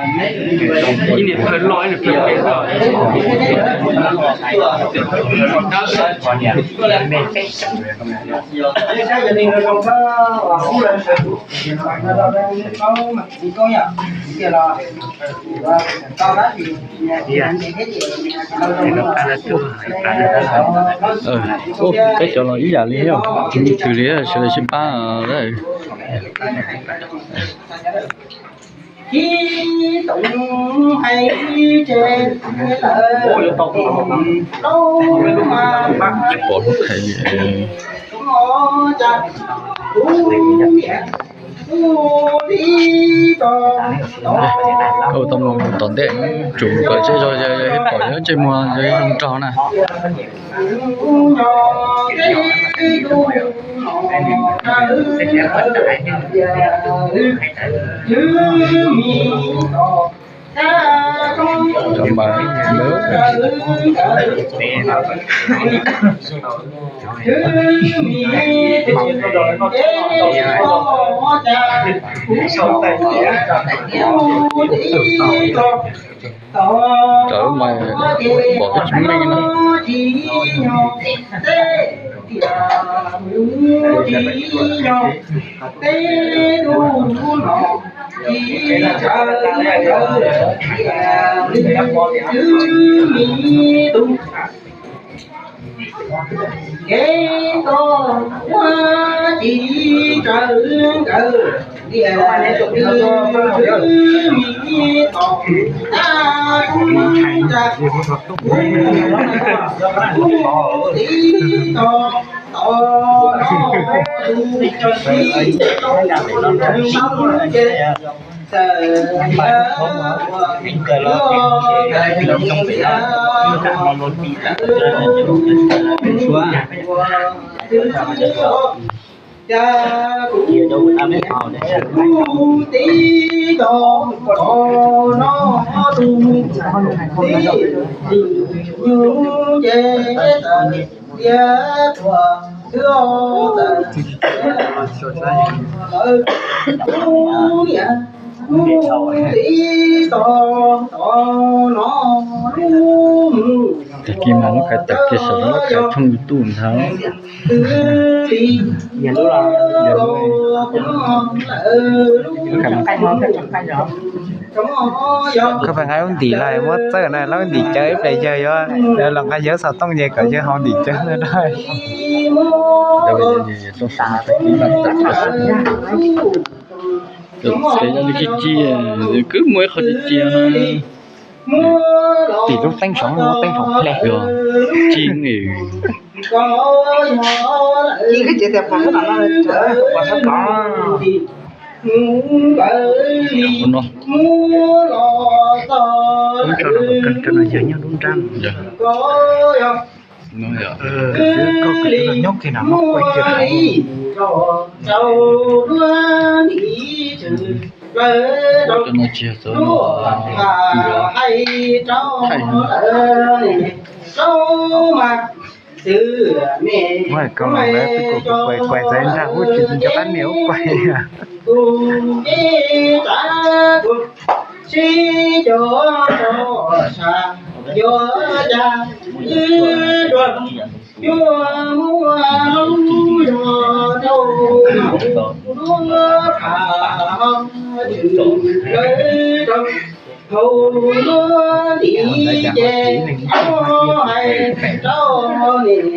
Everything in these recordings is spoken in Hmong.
Ib niam phawj loj ib niam phawj phem loj. Peb cov los ib yam li, twg li sawv daws sib pab. Tsis pom lub thaiv li. Koj tau mloog tom ntej, tsum kom zej zog, yog pom yog ntsej muag yog zoo nraug na. Cov mas ntawd. Cov mas pom peb tsis meej no. Kev txom nyem tsis raws nkawd, tiam sis twb mis tom tag tub tsa, tub tib tog tom no tus tsis tau ces txawm ua ua twb ua ua ua twb ua Cas kuv tib tog tog no tus tib tsis nyuj ces tawm tiav tuag twb tawm lawm. Kuv niam kuv tib tog tog no lub mus Tag kis mas lub kais tag kis saum lub kais thooj YouTube ntag. Koj pheej nqa lub ntim los muab txawj na, lub ntim cawv ib pliag yawg yuav los nqa yawg xov tooj ces kom yawg haus ntim cawv na. Ces yog li ci ci, kwv muaj ib qho ci ci no. Tim lub teeb saum, lub teeb saum ple. Ci, ci ces tias pom xwb no, pom xwb pom. Ub no, ub no yog nyob lub nrab no. Koj nyob kiag no muab kuaj kiag. Ub no tsis yog txawv no, thaij no. Muab koj los lawv twb kuj kuav kuav txawv nrag hub tsis nco qab niam ub kuav. Sib cog rau sa, yuav cas wb dua, yuav muaj lub zog rau ntuj ntuj qha ho tshwm lawv rau hauv ntuj ntiv ces tau hais rau niam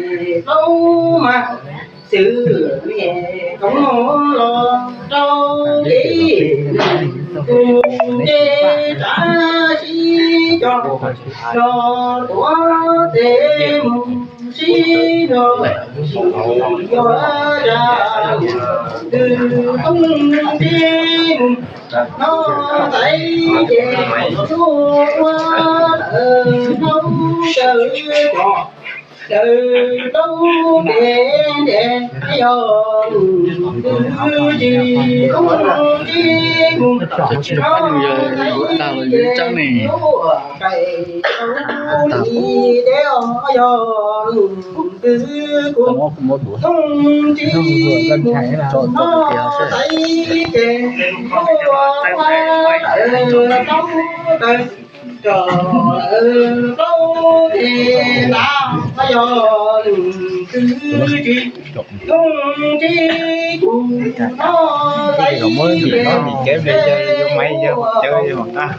Hlob mas xwm niam Koob los rau li tus nce rab sib cog los tuav tes mus sib nrog sim yuav cas twb tooj ntsib mus no tais ces tsuas ua lawm rau caws cov daws rau pem ntias yog tus twg tsis tooj ntsib mus no tais Yus ib tsab ne. Tag kuv muab duav tso tias seb. Muab nim no nim kev ple yog yus maiv yog cawv yog tag.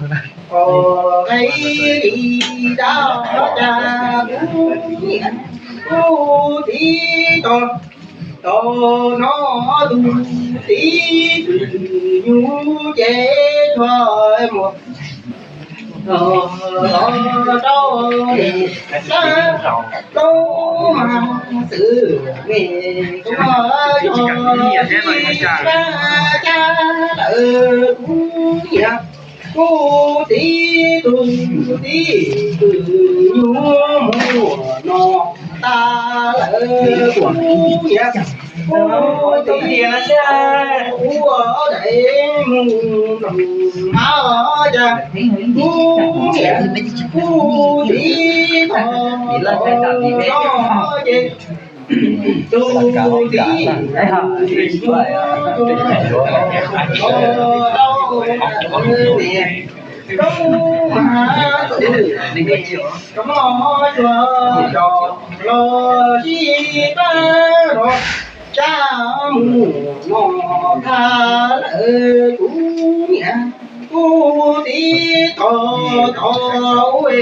Kuv txiv tau, tau no tus txiv kwv nyuj ces txhua muag rau sab plaub mas xwb, me koj yog sib sab cab lawm kuv niam. Kuv txiv tus txiv kwv nyuj muag no tas lawm kuv niam. Kuv txiv ua daim mus nroos hab cas kuv niam, kuv txiv tau, tau no ces tus txiv kwv nyuj tau, tau niam, rau mas tus niam, rau mog cua rau los sib pab los sab mus no tag lawm kuv niam. Kuv txiv tau, tau ua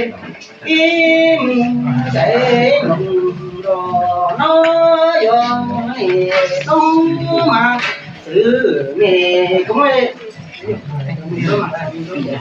ib mus ntev nroos los no yog niam noob mas xwb, me koj muab